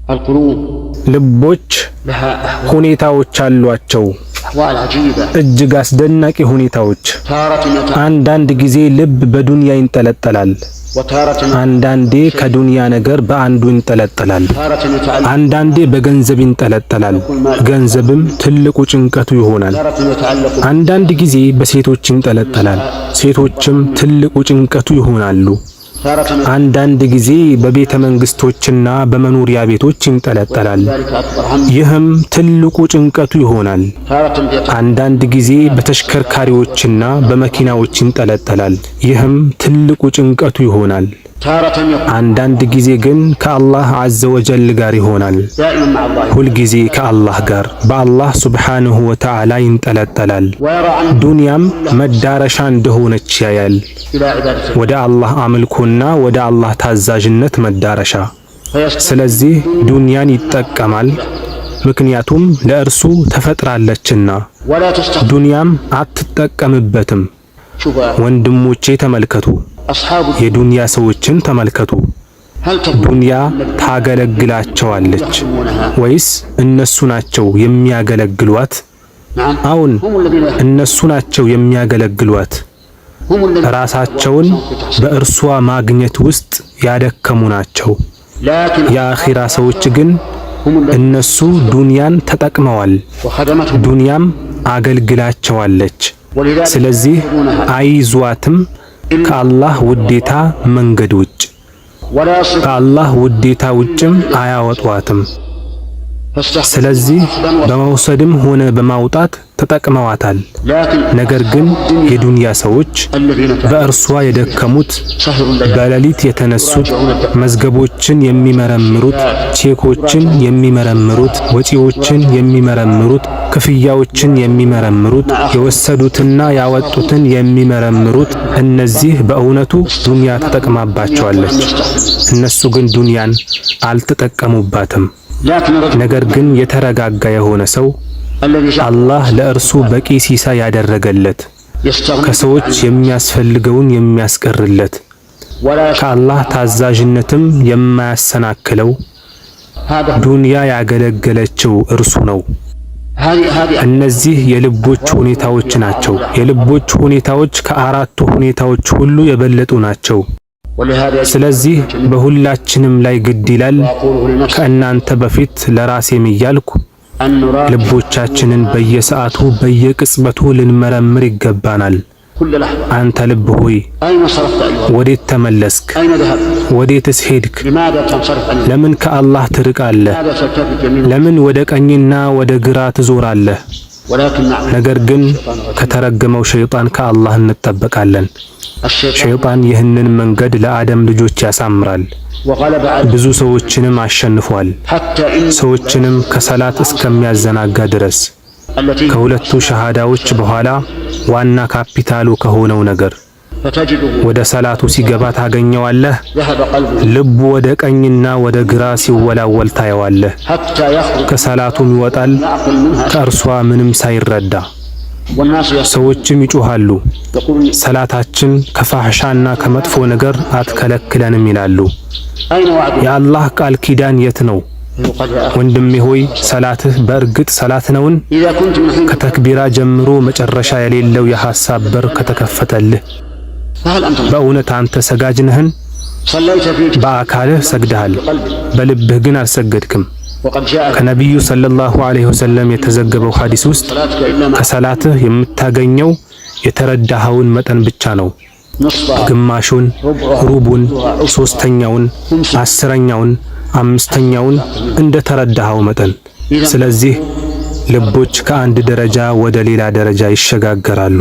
القلوب ልቦች لها أحوال ሁኔታዎች አሏቸው፣ أحوال عجيبة እጅግ አስደናቂ ሁኔታዎች። تارة يتعلق አንዳንድ ጊዜ ልብ በዱንያ ይንጠለጠላል። وتارة አንዳንዴ ከዱንያ ነገር በአንዱ ይንጠለጠላል። تارة يتعلق አንዳንዴ በገንዘብ ይንጠለጠላል። ገንዘብም ትልቁ ጭንቀቱ ይሆናል። تارة يتعلق አንዳንድ ጊዜ በሴቶች ይንጠለጠላል። ሴቶችም ትልቁ ጭንቀቱ ይሆናሉ። تارة አንዳንድ ጊዜ በቤተ መንግስቶችና በመኖሪያ ቤቶች ይንጠለጠላል። ذلك أكبر هم ይህም ትልቁ ጭንቀቱ ይሆናል። تارة يتعلق አንዳንድ ጊዜ በተሽከርካሪዎችና በመኪናዎች ይንጠለጠላል። ይህም ትልቁ ጭንቀቱ ይሆናል። تارة يكون አንዳንድ ጊዜ ግን ከአላህ عز وجل ጋር ይሆናል። دائما مع الله ሁልጊዜ ከአላህ ጋር በአላህ سبحانه وتعالى ይንጠለጠላል። ويرى أن ዱንያም መዳረሻ እንደሆነች ያያል። إلى عبادته ወደ አላህ አምልኮና ወደ አላህ ታዛዥነት መዳረሻ። فيستمر ስለዚህ ዱንያን ይጠቀማል፣ ምክንያቱም ለእርሱ ተፈጥራለችና። ولا تستخدم ዱንያም አትጠቀምበትም። شوف ወንድሞቼ ተመልከቱ፣ أصحاب የዱንያ ሰዎችን ተመልከቱ። هل تكون ዱንያ ታገለግላቸዋለች يخدمونها ወይስ እነሱ ናቸው የሚያገለግሏት? نعم አዎን هم الذين እነሱ ናቸው የሚያገለግሏት። هم الذين ራሳቸውን በእርሷ ማግኘት ውስጥ ያደከሙ ናቸው። لكن የአኺራ ሰዎች ግን هم الذين እነሱ ዱንያን ተጠቅመዋል፣ وخدمتهم ዱንያም አገልግላቸዋለች። ولذلك ስለዚህ አይዟትም ከአላህ ውዴታ መንገድ ውጭ፣ ولا يصرف ከአላህ ውዴታ ውጭም አያወጧትም። فاستحسن ስለዚህ በመውሰድም ሆነ በማውጣት ተጠቅመዋታል። لكن ነገር ግን የዱንያ ሰዎች الذين በእርሷ የደከሙት፣ سهروا الليالي በሌሊት የተነሱት፣ መዝገቦችን የሚመረምሩት፣ ቼኮችን የሚመረምሩት፣ ወጪዎችን የሚመረምሩት፣ ክፍያዎችን የሚመረምሩት፣ የወሰዱትና ያወጡትን የሚመረምሩት፣ እነዚህ በእውነቱ ዱንያ ተጠቅማባቸዋለች። እነሱ ግን ዱንያን አልተጠቀሙባትም። لكن الرجل ነገር ግን የተረጋጋ የሆነ ሰው الذي جعل አላህ ለእርሱ በቂ ሲሳይ ያደረገለት፣ يستغني ከሰዎች የሚያስፈልገውን የሚያስቀርለት፣ ولا يشعر ከአላህ ታዛዥነትም የማያሰናክለው هذا ዱንያ ያገለገለችው እርሱ ነው። هذه هذه እነዚህ የልቦች ሁኔታዎች ናቸው። የልቦች ሁኔታዎች ከአራቱ ሁኔታዎች ሁሉ የበለጡ ናቸው። ولهذا يجب ስለዚህ በሁላችንም ላይ ግድ ይላል፣ أقوله لنفسي ከእናንተ በፊት ለራሴም እያልኩ أن نراجع ልቦቻችንን በየሰዓቱ በየቅጽበቱ ልንመረምር ይገባናል። كل لحظة አንተ ልብ ሆይ أين صرفت أيها ወዴት ተመለስክ? أين ذهبت؟ ወዴትስ ሄድክ? لماذا تنصرف عن الله؟ ለምን ከአላህ ትርቃለህ? لماذا تلتفت يمين ለምን ወደ ቀኝና ወደ ግራ ትዞራለህ? ولكن نعم ነገር ግን ከተረገመው ሸይጣን ከአላህ እንጠበቃለን። الشيطان ሸይጣን ይህንን መንገድ ለአደም ልጆች ያሳምራል፣ وغلب على ብዙ ሰዎችንም አሸንፏል። حتى إن ሰዎችንም ከሰላት እስከሚያዘናጋ ድረስ التي ከሁለቱ ሸሃዳዎች በኋላ ዋና ካፒታሉ ከሆነው ነገር فتجده ወደ ሰላቱ ሲገባ ታገኘዋለህ። ذهب قلبه ልቡ ወደ ቀኝና ወደ ግራ ሲወላወል ታየዋለህ። حتى يخرج ከሰላቱም ይወጣል يعقل منها ከእርሷ ምንም ሳይረዳ። والناس يسمعون ሰዎችም ይጮሃሉ፣ يقولون ሰላታችን ከፋሕሻና ከመጥፎ ነገር አትከለክለንም ይላሉ። أين وعده؟ የአላህ ቃል ኪዳን የት ነው? يقال يا أخي ወንድሜ ሆይ ሰላትህ በእርግጥ ሰላት ነውን? إذا كنت من حين ከተክቢራ ጀምሮ መጨረሻ የሌለው የሐሳብ በር ከተከፈተልህ فهل أنت በእውነት አንተ ሰጋጅ ነህን? صليت في በአካልህ ሰግደሃል፣ قلبك በልብህ ግን አልሰገድክም። وقد جاء ከነቢዩ ሰለላሁ ዐለይሂ ወሰለም የተዘገበው ሐዲስ ውስጥ صلاتك إلا مع ከሰላትህ የምታገኘው የተረዳኸውን መጠን ብቻ ነው። نصفها ግማሹን፣ ሩቡን፣ ሶስተኛውን፣ አስረኛውን፣ አምስተኛውን እንደ ተረዳኸው መጠን። ስለዚህ ልቦች ከአንድ ደረጃ ወደ ሌላ ደረጃ ይሸጋገራሉ።